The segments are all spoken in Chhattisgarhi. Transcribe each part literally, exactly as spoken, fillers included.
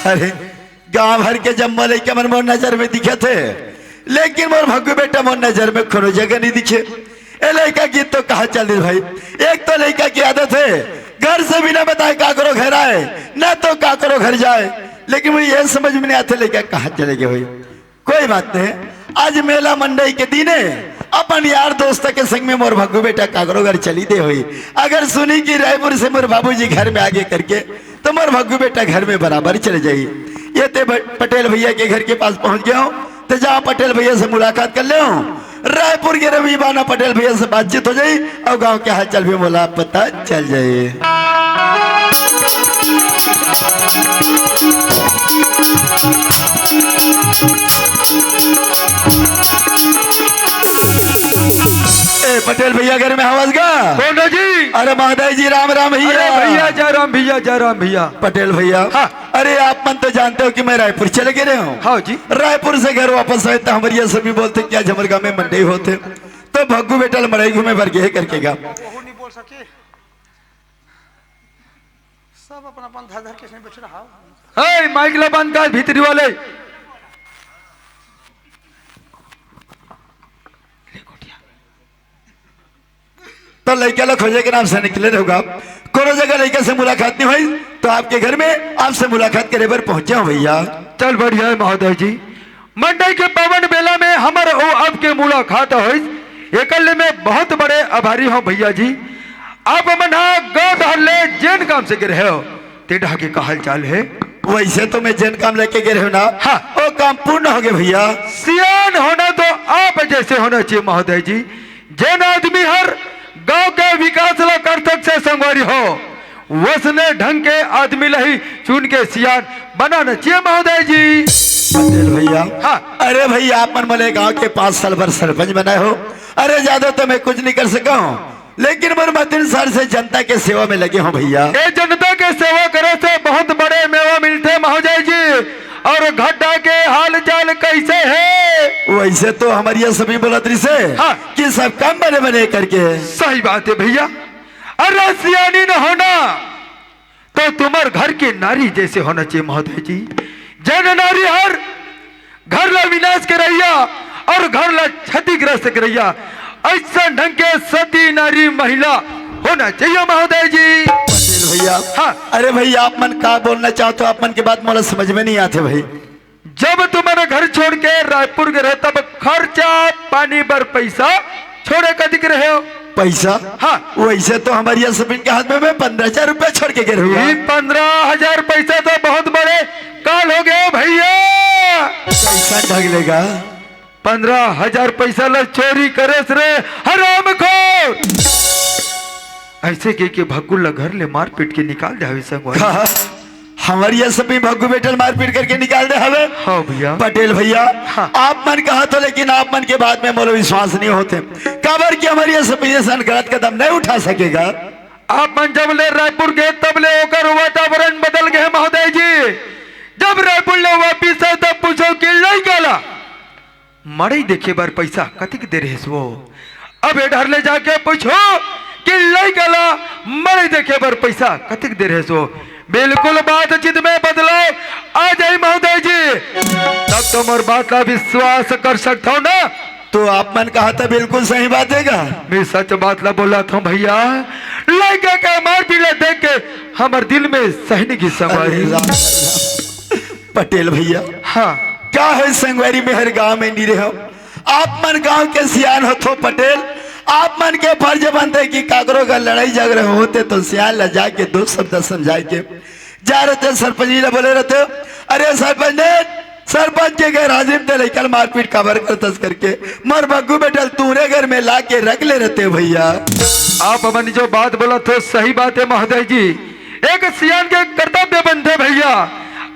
अरे, गांव भर के जम्मो लइका मन मोर नजर में दिखत हे, लेकिन मोर भग्गू बेटा मोर नजर में कोनो जगह नहीं दिखे। ए लइका गीत तो कहाँ चल दिस भाई? एक तो लइका की आदत हे घर से बिना बताए काकरो घर आए, ना तो काकरो घर जाए, लेकिन मोर ये समझ में नहीं आथे लइका कहाँ चले गे होही। कोई बात नहीं, आज मेला मंडई के दिन हे, अपन यार दोस्त के संग में मोर भग्गू बेटा काकरो घर चली दे होही। अगर सुनही कि रायपुर से मोर बाबूजी घर में आगे करके, तो मोर भग्गू बेटा घर में बराबर चले जाही। ये ते ब-, पटेल भैया के घर के पास पहुंच गया हूँ, तो जाओ पटेल भैया से मुलाकात कर लेव। रायपुर के रवि बाना पटेल भैया से बातचीत हो जाही अउ गांव के हालचाल भी मोला पता चल जाही। ए, पटेल भैया घर में हवस गा? कौन हो जी? अरे महादय जी, राम राम भैया। अरे भैया, जय राम भैया, जय राम भैया। पटेल भैया। हाँ। अरे आप मन तो जानते हो कि मैं रायपुर चले गे रहे हूँ। हाँ जी। रायपुर से घर वापस आए तो हमर ये सभी बोलते कि आज हमर गाँव में मंडई होथे, तो भग्गू बेटा ल मड़ई घूमे बर गे हे करके गा। सब अपन अपन धर धर के इसमें बैठे रहा। ए, माइक ला बंद कर, भीतरी वाले। तो लइका ला खोजे के नाम से निकले रहोगा, कोनो जगह लइका से मुलाकात नहीं होही, तो आपके घर में आपसे मुलाकात करे बर पहुंचे हूँ भैया। चल बढ़िया हे महोदय जी, मंडई के पावन बेला में हमर अउ आपके मुलाकात होइस, एकर ले मैं बहुत बड़े आभारी हूँ भैया जी। आप मन हा गाँव डहर ले जेन काम से गे रहे हो, ते डहा के का हाल चाल हे? वैसे तो मैं जेन काम लेके गे रहे हूँ ना, हाँ। वो काम पूर्ण हो गए भैया। सियान होना तो आप जैसे होना चाहिए महोदय जी। जेन आदमी हर गांव के विकास ला कर सकथे संगवारी हो, वसने ढंग के आदमी ला ही चुन के सियान बनाना चाहिए महोदय जी। पटेल भैया। हाँ। अरे भैया, आप मन मोला गांव के पाँच साल भर सरपंच बनाए हो। अरे ज्यादा तो मैं कुछ नहीं कर सका हूँ, लेकिन मोर मतिन साल से जनता के सेवा में लगे हूँ भैया। ए जनता के सेवा करे से बहुत बड़े मेवा मिलथे महोदय जी। अउ घड्डा के हाल चाल कैसे हे? वैसे तो हमर ये सभी बोलत रहिसे हाँ। कि सब काम बने बने करके। सही बात हे भैया। अरे सियानी न होना तो तुम्हर घर के नारी जैसे होना चाहिए महोदय जी। जेन नारी हर घर ला विनाश करइया अउ घर ला क्षतिग्रस्त करइया, अइसन ढंग के सती नारी महिला होना चाहिए महोदय जी। पटेल भैया। हाँ। अरे भैया, आप मन का बोलना चाहत हो, आप मन के बात मोला समझ में नहीं आथे भाई। जब तुमन घर छोड़ के रायपुर गे रहे, तब खर्चा पानी बर पैसा छोड़े कतिक रहे हो? पैसा? हाँ। वैसे तो हमर ये सभी के हाथ में मैं पन्द्रह हजार रुपया छोड़ के गे रहे हूँ। ये पन्द्रह हजार पैसा तो बहुत बड़े काल हो गए भैया। पैसा ढग लेगा। पन्द्रह हजार पैसा ला चोरी करेस रे हरामखोर। ऐसे कह के भग्गू ला घर ले मारपीट के निकाल दे हवे संगवारी। का? हमर ये सभी भग्गू बेटा ल मारपीट करके निकाल दे हवे? हाँ भैया। पटेल भैया, हाँ। आप मन कहा तो, लेकिन आप मन के बात में मोला विश्वास नहीं होथे, काबर कि हमर ये सभी अइसन गलत कदम नहीं उठा सकेगा। आप मन जब ले रायपुर गे तब ले ओकर वातावरण बदल गए महोदय जी। जब रायपुर ले वापिस आए तब पूछो कि लइका ला मड़ई देखे बर पैसा कतिक दे रहेस वो? अब ए डहर ले जाके पूछो कि लइका ला मड़ई देखे बर पैसा कतिक दे रहेस वो? बिल्कुल बातचीत में बदलाव आ जाही महोदय जी, तब तो मोर बात ला विश्वास कर सकथव ना। तो आप मन कहा था बिल्कुल सही बात हे गा। मैं सच बात ला बोलत हूँ भैया, लइका के मारपीट ला देख के हमर दिल में सहन की संगवारी। अरे राम, राम। पटेल भैया। हाँ। का हे संगवारी, मैं हर गांव में नहीं रहे हूँ। आप मन गांव के सियान होथो पटेल, आप मन के फर्ज बनथे कि काकरो का लड़ाई झगड़ा होथे तो सियान ला जाके दो शब्द समझाए के जा रहे थे, सरपंच जी ला बोले रहे थे, अरे सरपंच ने, सरपंच के गैर हाजिर ते लइका ल मारपीट काबर करथस करके मोर भग्गू बेटा ल तूरे घर में ला के रख ले रहे थे भैया। आप मन जो बात बोलत हो सही बात हे महोदय जी, एक सियान के कर्तव्य बनथे भैया।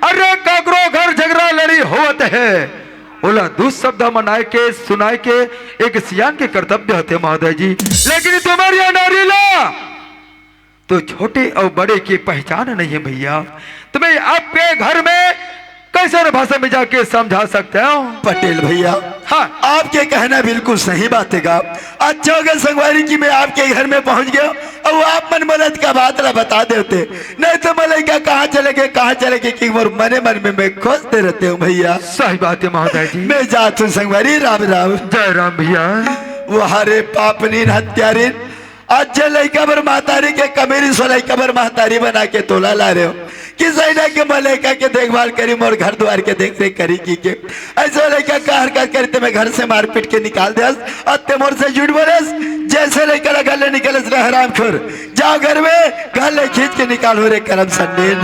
अरे काकरो घर झगड़ा लड़ी होवत हे, ओला दू शब्द मनाए के सुनाए के एक सियान के कर्तव्य होथे महोदय जी। लेकिन तुम्हर ये नारी ला तो छोटे अउ बड़े के पहचान नहीं हे भैया। तुम्हें आपके घर में ऐसे भाषा में जाके समझा सकते हो? पटेल भैया, हाँ। आपके कहना बिल्कुल सही बात हे गा। अच्छा हो गया संगवारी कि मैं आपके घर में पहुंच गया अउ आप मन मोला एतका बात ला बता देते, नहीं तो मैं लइका कहाँ चले गे, कहाँ चले गे कि मोर मने मन में मैं खोजते रहते हूँ भैया। सही बात हे महोदय जी। मैं जात हूँ संगवारी, राम राम। जय राम भैया। वाह रे पापनीन हत्यारीन, आज जे लइका बर महतारी के कमी रिहिस, ओ लइका बर महतारी बना के तोला ला रहे हो। कि सही ना कि मैं लइका के देखभाल करी, मोर घर दुवार के देख रेख करी कि के। अइसे लइका का हरकत करी, ते मैं घर से मारपीट के निकाल देस, अउ ते मोर से झूठ बोलेस, जइसे लइका ला घर ले निकालेस रे हरामखोर। जाव घर में, घर ले खींच के निकाल हो रे करम संडीन।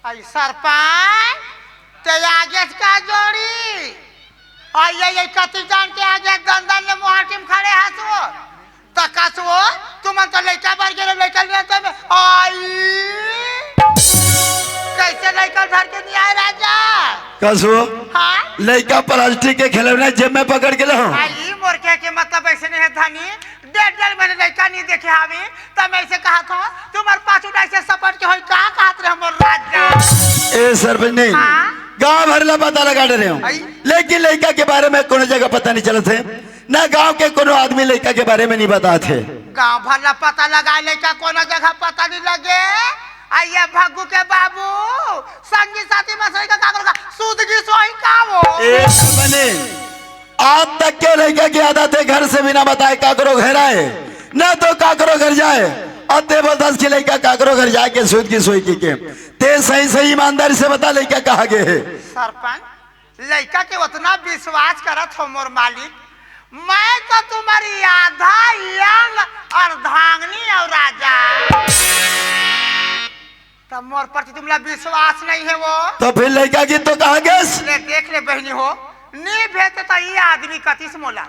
अई सरपंच, ते आगेस का जोड़ी? अई, अई, अई, कति जान के आगे दंदन ले मोहाटी में खड़े हस वो। त कस वो, तुमन तो लइका बर गेले, लइका ले तो में, अई, कइसे लइका धर के नइ आए राजा? कस वो? हाँ? लइका प्लास्टिक के खिलौना जेब में पकड़ के लो। अई, मोर कहे के मतलब अइसे नइ हे धनी, डेढ़ डेढ़ महीने लइका नइ देखे हावे, त मैं अइसे कहत हूँ, तुम्हर पाछू डाइसे सपट के होई, का कहत रहे मोर राजा? ए सरपंच ने हाँ? गांव भर ला पता लगा डरे हूँ, अई? लेकिन लइका के बारे में कोनो जगह पता नइ चलत हे, ना गांव के कोनो आदमी लइका के बारे में नइ बतात हे। गांव भर ला पता लगा, लइका कोनो जगह पता नइ लगे। अई ये भग्गू के बाबू, संगी साथी मसरी का काकरो का, सूद गिस होही का वो? ए सरपंच ने आज तक के लइका के आदत हे घर से बिना बताए काकरो घर आए, ना तो काकरो घर जाए। अउ ते बोलथस कि लइका काकरो घर जाके सूद गिस होही कि के। ते सही सही ईमानदारी से बता लइका कहाँ गे हे? सरपंच, लइका के ओतना बिसवास करत हो मोर मालिक, मैं तो तुम्हर आधा अंग अर्धांगिनी अउ राजा। त मोर प्रति तुमला बिसवास नइ हे वो। त फिर लइका गिस तो कहाँ गेस? ले देख ले बहिनी हो, नइ भेजे त ये आदमी कतिस मोला,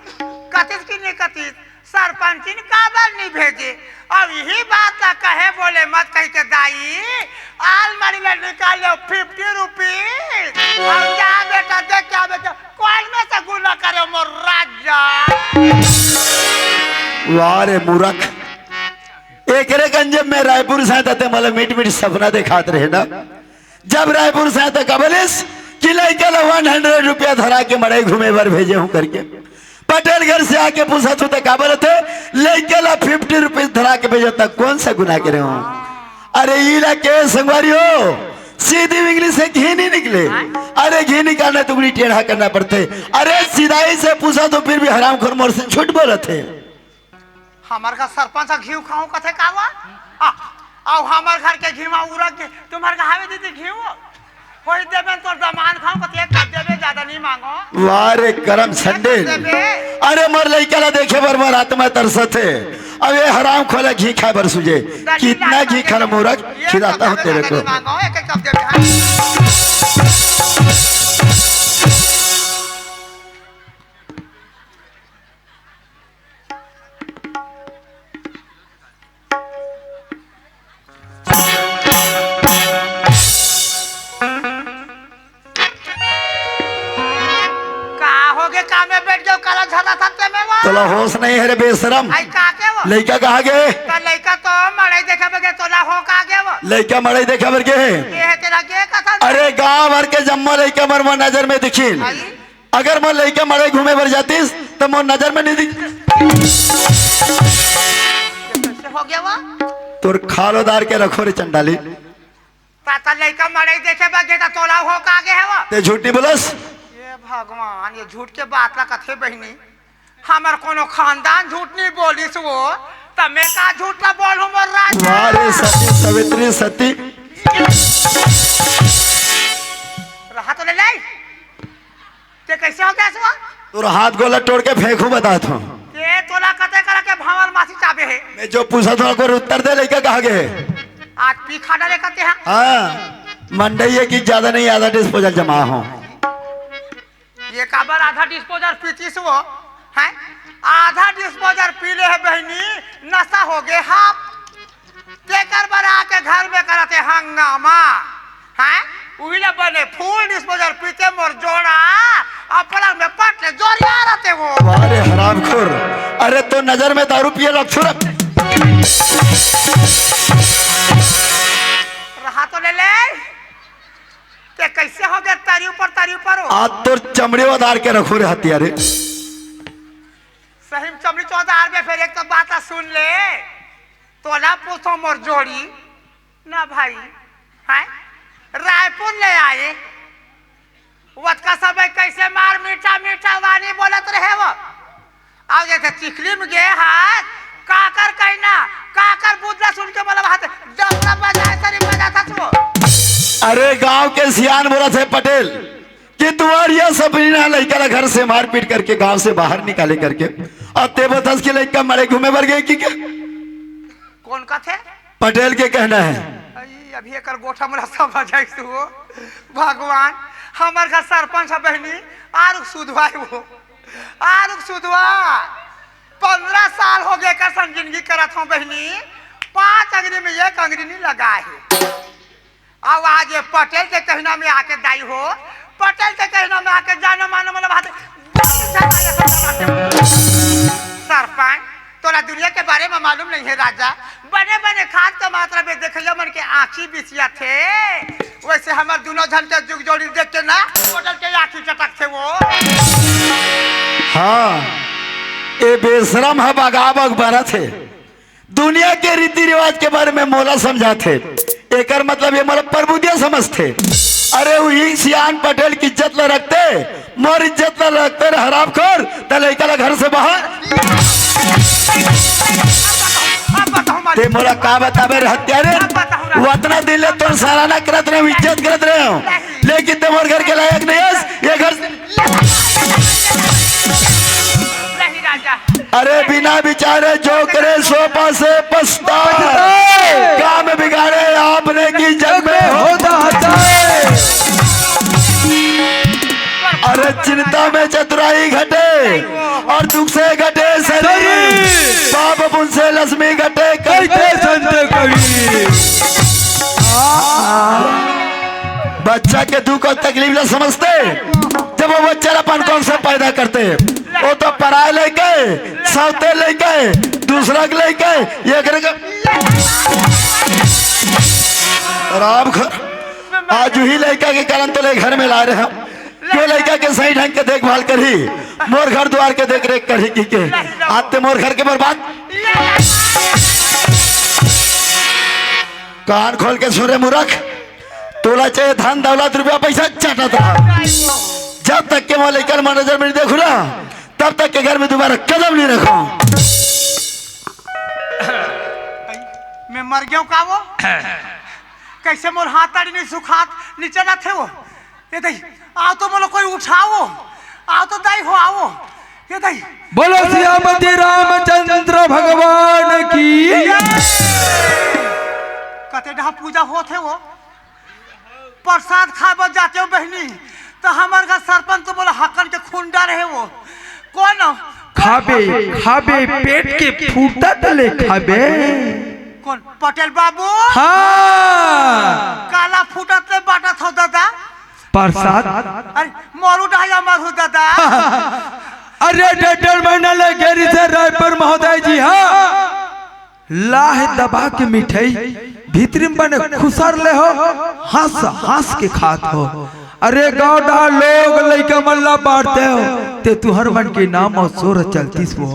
कतिस कि नइ कतिस, सरपंचिन काबर नइ भेजे? अब इही बात ला कहे बोले मत कहिके दाई, आलमारी ला निकाल लेव fifty rupees। अब जा बेटा, देख के आ बेटा, कोई में से गुना करे मोर राजा। वाह रे मूरख, एकरे गंजे में रायपुर से आए त ते मोला मीठ मीठ सपना देखात रहे ना। जब रायपुर से आए त का बोलिस कि लइका ला one hundred रुपया धरा के मड़ई घूमे बर भेजे हूँ करके। पटेल घर से आके पूछत हूँ त का बोलत हे, लइका ला fifty rupees धरा के भेजे त कोन सा गुना करे हूँ? अरे इला के संगवारी हो, सीधी English से घी नइ निकले। अरे घी निकालना टुकड़ी टेढ़ा करना पड़थे। अरे सीधाई से पूछत हूँ फिर भी हरामखोर मोर से झूठ बोलत हे। हमर घर सरपंच ह घीव खाहूं कथे का वा? आ, अउ हमर घर के घीव उरक के, तुम्हर घर हवे दीदी घीव? होई देबे तोर दमान खाहूं कथे, एक कप देबे, जादा नइ मांगों। वाह रे करम संडीन। देबे। अरे मोर लइका ला देखे बर मोर आत्मा तरसत हे। अब ये हरामखोर ला घी खाए बर सूझे। कितना घी खाना मूरख, खिलाता हूँ तेरे को। मांगों, एक एक कप देबे, हाँ। का होगे, का में बइठ गेव, काला झरत हस ते में वो? तोला होश नइ हे रे बेशरम। अई का के वो? लइका कहाँ गे? त लइका तो मड़ई देखे बर गे, तोला हो का गे वो? लइका मड़ई देखे बर गे हे। के हे तेला के कथन? अरे गांव भर के जम्मो लइका मोर नजर में दिखिन। अई? अगर मोर लइका मड़ई घूमे बर जातिस, त मोर नजर में नइ दिख। कइसे हो गे वो? तोर खाल उधार के रखों रे चंडाली। त, त लइका मड़ई देखे बर गे त तोला हो का गे हे वो? ते झूठ नइ बोलस। ये भगवान, ये झूठ के बात ला कथे बहिनी। हमर कोनो खानदान झूठ नइ बोलिस वो, त मैं का झूठ ला बोलहूं मोर राजा? वाह रे सती, सावित्री सती। रहा तो ले ले। ते कइसे हो गेस वो? तोर हाथ गोला तोड़ के फेंकहूं बतात हूं। ते तोला कते करा के भांवर मासी चाबे हे। मैं जो पूछत हूं ओकर उत्तर दे, लइका कहाँ गे हे? आज पी खा डारे कते हे। हाँ, मंडई हे कि जादा नइ, आधा disposal जमा हो। ये काबर आधा disposal पीतिस वो? हैं? आधा disposal पी ले हे बहिनी, नशा हो गे हाफ। तेकर बर आके घर में करत हे हंगामा। हैं? उही ला बने फुल डिस्पोजल पीते मोर जोड़ा, अउ पलंग में पट ले जोरिया रथे वो। अरे हरामखोर, अरे तोर नजर में दारू पिए लगथू रे। रहा तो ले ले। ते कइसे होगे तरी ऊपर तरी ऊपर हो? आज तोर चमड़ी उतार के रखहूं रे हत्यारे। सही में चमड़ी चौधार में। फेर एक तो बात ला सुन ले, तोला पूछो मोर जोड़ी ना भाई, हैं? रायपुर ले आए, वतका समय कइसे मार मीठा मीठा वाणी बोलत रहे वो। अउ जइसे चिखली में गे हाथ, काकर कहिना, काकर बुदला सुन के बोला हाथ, डबरा बजाए सरी बजाथा तू। अरे गांव के सियान बोलत हे पटेल कि तुम्हार ये सब ना लइका ला घर से मारपीट करके गांव से बाहर निकाले करके, अउ ते बतस के लइका मरे घूमे बर गे कि क्या? कोन कथे? पटेल के कहना हे। अई, अभी एकर गोठा मोला समझ आइस हो। भगवान, हमर घर सरपंच ह बहिनी, आरुग सुधवा हे वो। आरुग सुधवा। पन्द्रह साल होगे एकर संग जिंदगी करत हंव बहिनी। पांच अंगरी में एक अंगरी नइ लगाए हे। अउ आज ये पटेल के कहिना में आके दाई हो, पटेल के कहिना में आके जानो मानो मोला बात। सरपंच, तोला दुनिया के बारे में मालूम नइ हे राजा। बने बने खात के मात्रा में देखइया मन के आंखी बिछियाथे। वइसे हमर दूनों झन के जुग जोड़ी देख के ना, पटेल के आंखी चटकथे वो। हां, ए बेसरम ह बगाबग बरत हे। दुनिया के रीति रिवाज के बारे में मोला समझाथे। एकर मतलब ये मोला परबुदिया समझथे। अरे उही सियान पटेल के इज्जत ला रखते, मोर इज्जत ला रखते रे हरामखोर, त लइका ला घर से बाहर। अब बताओ मालिक। ते मोला का बताबे रे हत्यारे? वो अतना दिन ले तोर सराहना करत रहे हंव, इज्जत करत रहे हंव, लेकिन ते मोर घर के लायक नइ हस। ये घर से नहीं राजा। अरे बिना विचारे जो करे सो पासे पछताए। काम बिगाड़े आपने की जग में होता। अरे चिंता में चतुराई घटे अउ दुख से घटे शरीर। पाप पुण्य से लक्ष्मी घटे। कहिथे संत कबीर। बच्चा के दुख अउ तकलीफ ला समझते, जब वो बच्चा ला अपन कोख से पैदा करते, वो तो पराए लइका, सौते लइका, दूसरा के लइका, ये करे के। राम घर, आज उही लइका के कारण तोला घर में लाए रहे हंव। वो लइका के सही ढंग के देखभाल करही, मोर घर दुवार के देख रेख करही कहिके। आज ते मोर घर के बर्बाद। कान खोल के सुन रे मूरख, तोला चाहे धन दौलत रुपया पैसा चाटत रहा, जब तक के मोर लइका ला नजर में नइ देखहूं ना, तब तक के घर में दुबारा कदम नइ रखहूं। मैं मर गेंव का वो? कइसे मोर हाथ आड़ी नइ सुखात, नीचे ना थे वो। ए दाई, आओ तो मोला कोई उठाओ, आओ तो दाई हो आओ। ए दाई। बोलो सियापति रामचंद्र भगवान की। कते डहा पूजा होत हे वो, प्रसाद खाए बर जाते हो बहिनी, त हमर घर सरपंच तो मोला हकन के खून डारे हे वो। कोन? खाबे, खाबे, पेट के फूटत ले खाबे। कोन? पटेल बाबू? हां। काला फूटत ले बांटत हो दादा? प्रसाद। अरे, मोरू डहा अमर हो दादा। अरे, डेढ़ डेढ़ महीना ले गे रिहिसे रायपुर महोदय जी, हां। लाह दबा के मिठाई भीतरी में बने खुसर ले हो, हंस हंस के खात हो। अरे गांव डहर लोग लइका मन ला बांटते हो, ते तुंहर मन के नाम अउ सोर चलतिस वो।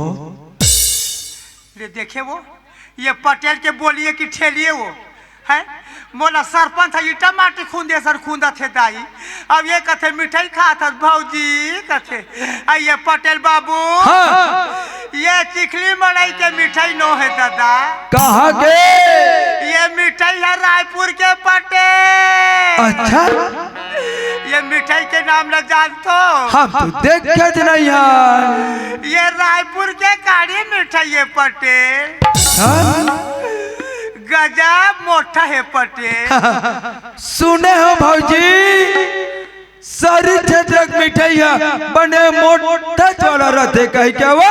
ले देखे वो, ये पटेल के बोलिए कि ठेलिए वो, हैं? मोला सरपंच ह ईटा माटी खूंदे सर खूंदत हे दाई। अब ये कथे मिठाई खात हस भौजी कथे। अ ये पटेल बाबू, हां। ये चिखली मड़ई के मिठाई नो हे दादा। कहां के? ये मिठाई हे रायपुर के पटेल। अच्छा। ये मिठाई के नाम ला जानथो? हम तो देखेच नइ हन। ये रायपुर के काड़ी मिठाई हे पटेल। हां? गजब मोटा हे पटेल। सुने हो भौजी, शहरी क्षेत्र के मिठाई ह बने मोटा चौड़ा रथे, कही क्या वो?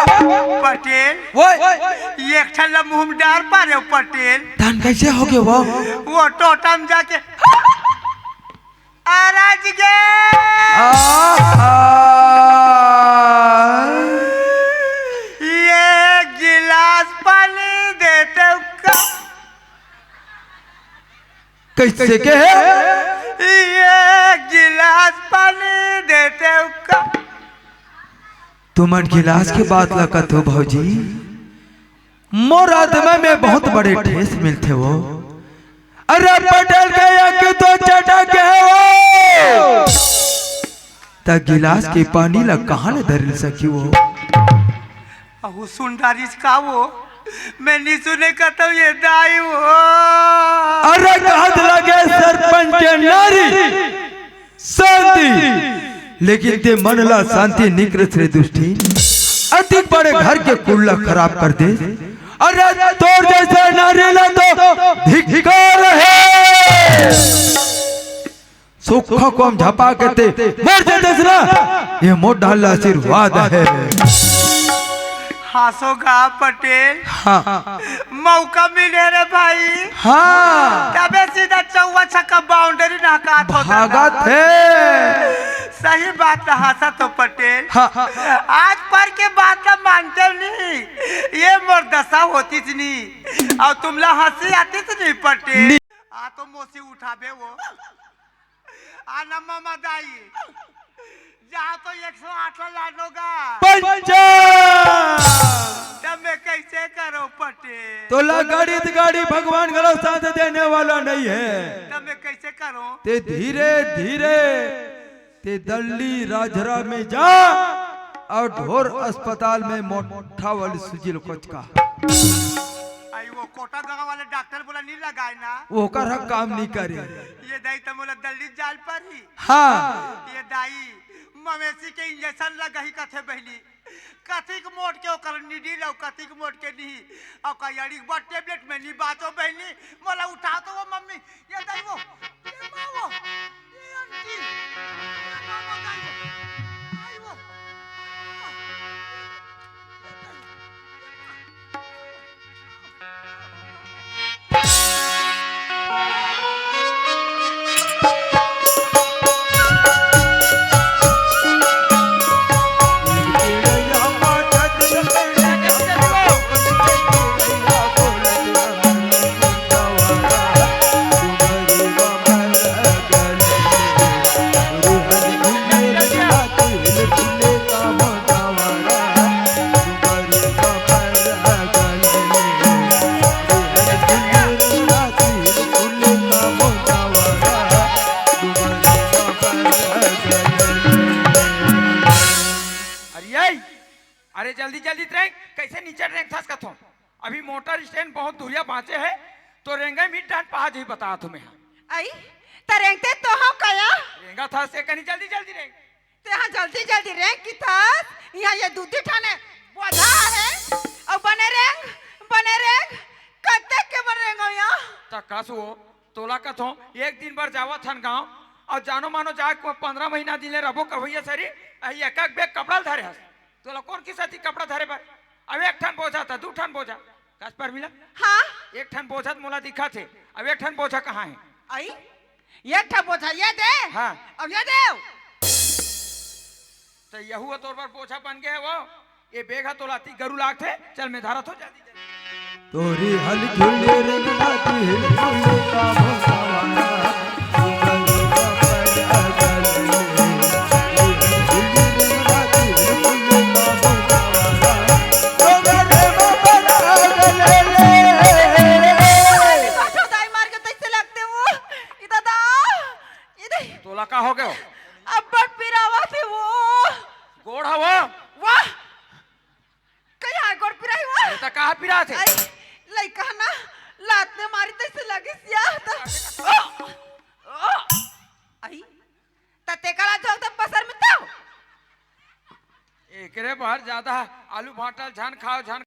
पटेल, वो एक ठन ला मुंह में डार पा रहे हो पटेल। धान कैसे हो गए वो? वो टोटा में जाके अरज गे। आहा। एक गिलास पानी देते का? कैसे के है? एक गिलास पानी देते का? तुमन गिलास के बात ला कथो भौजी, मोर आत्मा में बहुत बड़े ठेस मिलथे वो। अरे पटेल के एक तो चटक है वो, त गिलास के पानी ला कहाँ ले धरिल सकी वो? अहू सुन डारिस का वो? मैं नी सुने कतौ ये दाई वो। अरे कहत लगे सरपंच के नारी शांति, लेकिन ते मन ला शांति निकृष्ट रे दुष्टी, अति बड़े घर के कुल ला खराब कर दे। अरे तोर जैसे नारी ला तो धिक्कार है। सुख को हम झपा के ते मर जाते ना, ये मोर डाल आशीर्वाद है। हासो गा पटेल। हाँ। मौका मिले रे भाई। हाँ। तबे सीधा चौवा छक्का बाउंड्री नहकात होता भागत ना। है। सही बात है, हंसा तो पटेल। हाँ। आज पर के बात ला मानते नहीं, ये मोर दशा होती थी नहीं, और तुमला हंसी आती थी नहीं पटेल। नहीं। आ तो मोसी उठाबे वो। आ ना मामा दाई, जा तो एक सौ आठ ला लानो गा। पंचा। तब मैं कैसे करो पटेल? तोला गाड़ी त गाड़ी भगवान घलो साथ देने वाला नहीं है। तब मैं कैसे करो? ते धीरे धीरे ते दल्ली राजरा में जा और ढोर अस्पताल में मोठा वाली सुजिल कोचका। आई वो कोटा गांव वाले डॉक्टर बोला नहीं लगाए ना। ओकर हक काम नहीं करे। ये दाई त मोला दल्ली जाल पर ही। हाँ। ये दाई मवेशी के इंजेक्शन लगही कथे बहिनी। कतिक मोट के ओकर निडी लौ, कतिक मोट के नहीं। और का यारी एक बार टेबलेट में नहीं बाचो बहिनी। मोला उठा तो वो मम्मी। ये दाई वो। ये माँ वो। ये आंटी। ये मामा दाई वो। आई वो। अरे, अरे जल्दी जल्दी रेंग, कैसे नीचे रेंग थस कथो? अभी मोटर स्टैंड बहुत दूरिया बाँचे है, तो रेंगे मिट डान पहा जही बता तुम्हें। आई, त रेंगते तो हो कया? रेंगा था से कनी जल्दी जल्दी रेंग। ते हाँ जल्दी जल्दी रेंग की थस, यहाँ ये दूधी ठाने बोझा है, और बने रेंग, बने रेंग, कत्ते के बने रेंग हो यहाँ? त कस वो, तोला कथो, एक दिन बर जावत हन गाँव, और जानो मानो जाए को पंद्रह महीना दिन ले रबो कभैया सरी, अही एक एक बैग कपड़ा ल धरे हस। तोला कोन किस अति कपड़ा धरे बर? अब एक ठन बोझा था, दू ठन बोझा। कस परमिला? हाँ? एक ठन बोझा त मोला दिखा थे, अब एक ठन बोझा कहाँ है? आई? एक ठन बोझा ये दे। हाँ। अब ये दे। तो यहू तोर बर बोझा बन गए है वो। ये बैग ह तोला अति गरू लागथे। चल, मैं धरत हो जल्दी जल्दी। तोरी हल झुल्ली रंग लाती हिल झुल्ली का भोगावाना। अरे बाछो दाई मार के तैसे लगते वो। ई दादा, ई दे। तोला का हो गयो? अब्बड़ पिरावा थे वो। गोड़ हवा? वाह। कहीं हाय गोड़ पिराही वो? अरे त कहाँ पिरा थे? आई, लइका ना, लात में मारी तैसे लगिस या। त, ओ, ओ, आई, त तेका ला जाओ त पसर में तो। एकरे बाहर ज्यादा आलू भाटा ल झन खाओ, झन